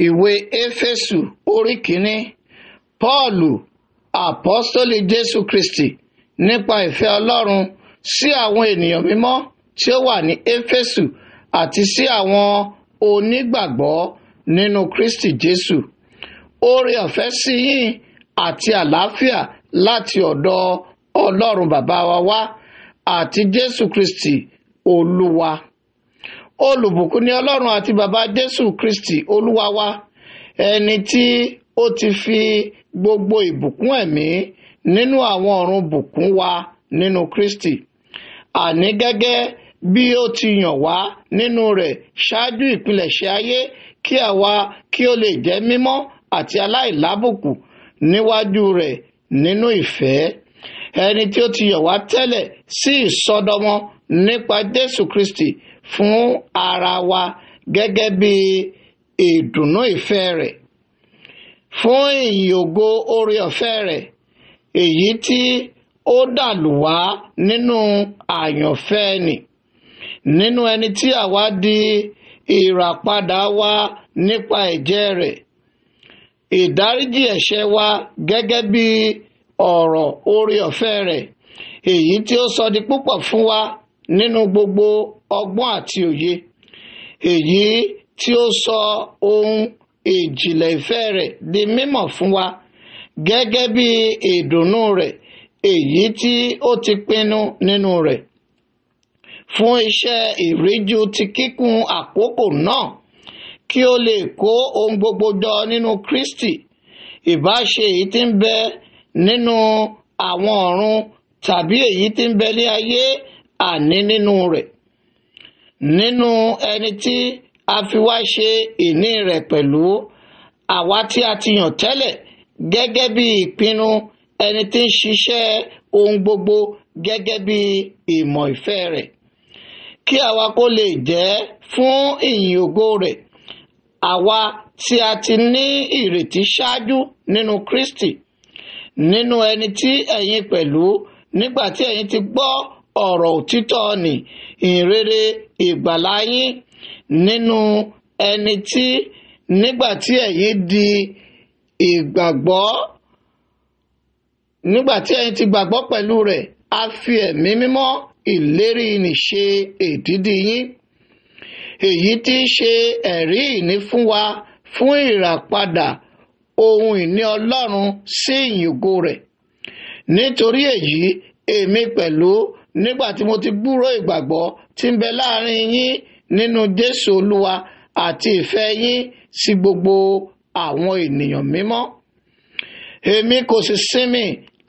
Ìwé Éfésù orí kìíní. Pọ́ọ̀lù, àpọ́stólì Jésù Kristi, nípa ìfẹ́ Ọlọ́run sí àwọn ènìyàn mímọ́ tí ó wà ní Éfésù àti sí àwọn onígbàgbọ́ nínú Kristi Jésù. Oore ọ̀fẹ́ sí yín àti àlàáfíà láti ọ̀dọ̀ Ọlọ́run bàbá wa wá àti Jésù Kristi Olúwa. Olùbùkún ni Ọlọ́run àti bàbá Jésù Kristi Olúwa wa, ẹni tí ó ti fi gbogbo ìbùkún ẹ̀mí nínú àwọn ọ̀run bùkún wa nínú Kristi. Àní gẹ́gẹ́ bí ó ti yàn wá nínú rẹ̀ ṣáájú ìpilẹ̀ṣẹ̀ ayé kí àwa kí ó lè jẹ́ mímọ́ àti aláìlábùkù níwájú rẹ̀ nínú ìfẹ́. Ẹni tí ó ti yàn wá tẹ́lẹ̀ sí ìsọdọmọ nípa Jésù Kristi fún ara wa gẹ́gẹ́ bí ìdùnnú ìfẹ́ rẹ̀, fún ìyìn ògo oore ọ̀fẹ́ rẹ̀, èyí tí ó dàlù wá nínú àyànfẹ́ nì, nínú ẹni tí àwa di ìràpadà wa nípa ẹ̀jẹ̀ rẹ̀, ìdáríjì ẹ̀ṣẹ̀ wa gẹ́gẹ́ bí ọ̀rọ̀ oore ọ̀fẹ́ rẹ̀, èyí tí ó sọ di púpọ̀ fún wa nínú gbogbo ọgbọ́n àti òye, èyí tí ó sọ ohun ìjìnlẹ̀ ìfẹ́ rẹ̀ di mímọ̀ fún wa gẹ́gẹ́ bí ìdùnnú rẹ̀, èyí tí ó ti pinnu nínú rẹ̀, fún iṣẹ́ ìríjú ti kíkún àkókò náà, kí ó lè kó ohun gbogbo jọ nínú Kristi, ìbá ṣe èyí tí ń bẹ nínú àwọn ọ̀run tàbí èyí tí ń bẹ ní ayé, àní nínú rẹ̀, nínú ẹni tí a fi wá ṣe ìní rẹ̀ pẹ̀lú, àwa tí a ti yàn tẹ́lẹ̀ gẹ́gẹ́ bí ìpinnu ẹni tí ń ṣiṣẹ́ ohun gbogbo gẹ́gẹ́ bí ìmọ̀ ìfẹ́ rẹ̀, kí àwa kó lè jẹ́ fún ìyìn ògo rẹ̀, àwa tí a ti ní ìrètí ṣáájú nínú Kristi, nínú ẹni tí ẹ̀yin pẹ̀lú, nígbà tí ẹ̀yin ti gbọ́ ọ̀rọ̀ òtítọ́ nì, ìhìnrere ìgbàlà yín, nínú ẹni tí nígbà tí ẹ̀yin di ìgbàgbọ́, nígbà tí ẹ̀yin ti gbàgbọ́ pẹ̀lú rẹ̀, a fi ẹ̀mí mímọ́ ìlérí nì ṣe èdídì yín, èyí tí í ṣe ẹ̀rí ìní fún wa fún ìràpadà ohun ìní Ọlọ́run sí ìyìn ògo rẹ̀. Nítorí èyí èmi pẹ̀lú, nígbà tí mo ti gbúròó ìgbàgbọ́ tí ń bẹ láàrin yín nínú Jésù Olúwa àti ìfẹ́ yín sí gbogbo àwọn ènìyàn mímọ́, èmi kò sì sinmi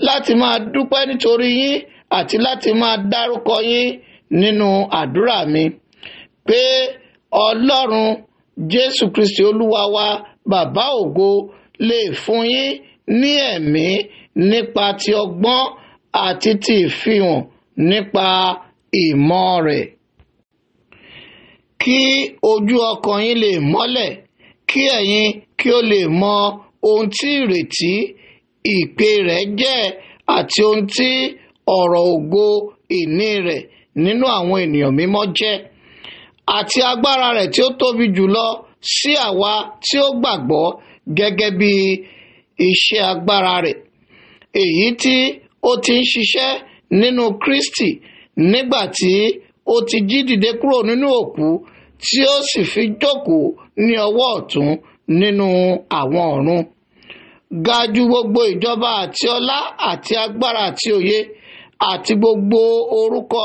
láti máa dúpẹ́ nítorí yín àti láti máa dárúkọ yín nínú àdúrà mi, pé Ọlọ́run Jésù Kristi Olúwa wa, Bàbá ògo, lè fún yín ní ẹ̀mí nípa ti ọgbọ́n àti ti ìfihàn nípa ìmọ̀ rẹ̀, kí ojú ọkàn yín lè mọ́lẹ̀, kí ẹ̀yin kí ó lè mọ ohun tí ìrètí ìpè rẹ̀ jẹ́ àti ohun tí ọ̀rọ̀ ògo ìní rẹ̀ nínú àwọn ènìyàn mímọ́ jẹ́, àti agbára rẹ̀ tí ó tóbi jùlọ sí àwa tí ó gbàgbọ́ gẹ́gẹ́ bí iṣẹ́ agbára rẹ̀, èyí tí ó ti ń ṣiṣẹ́ nínú Kristi nígbà tí ó ti jí dìde kúrò nínú òkú, tí ó sì fi jókòó ní ọwọ́ ọ̀tún nínú àwọn ọ̀run, ga ju gbogbo ìjọba àti ọlá àti agbára àti òye àti gbogbo orúkọ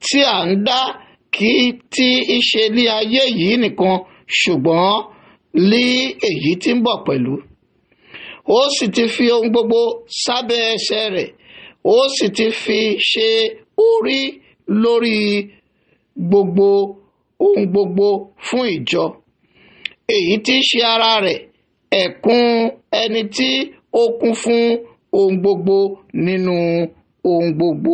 tí à ń dá, kì í tí í ṣe ní ayé yìí nìkan, ṣùgbọ́n ní èyí tí ń bọ̀ pẹ̀lú. Ó sì ti fi ohun gbogbo sábẹ́ ẹsẹ̀ rẹ̀, ó sì ti fi ṣe orí lórí gbogbo ohun gbogbo fún ìjọ, èyí tí í ṣe ara rẹ̀, ẹ̀kún ẹni tí ó kún fún ohun gbogbo nínú ohun gbogbo.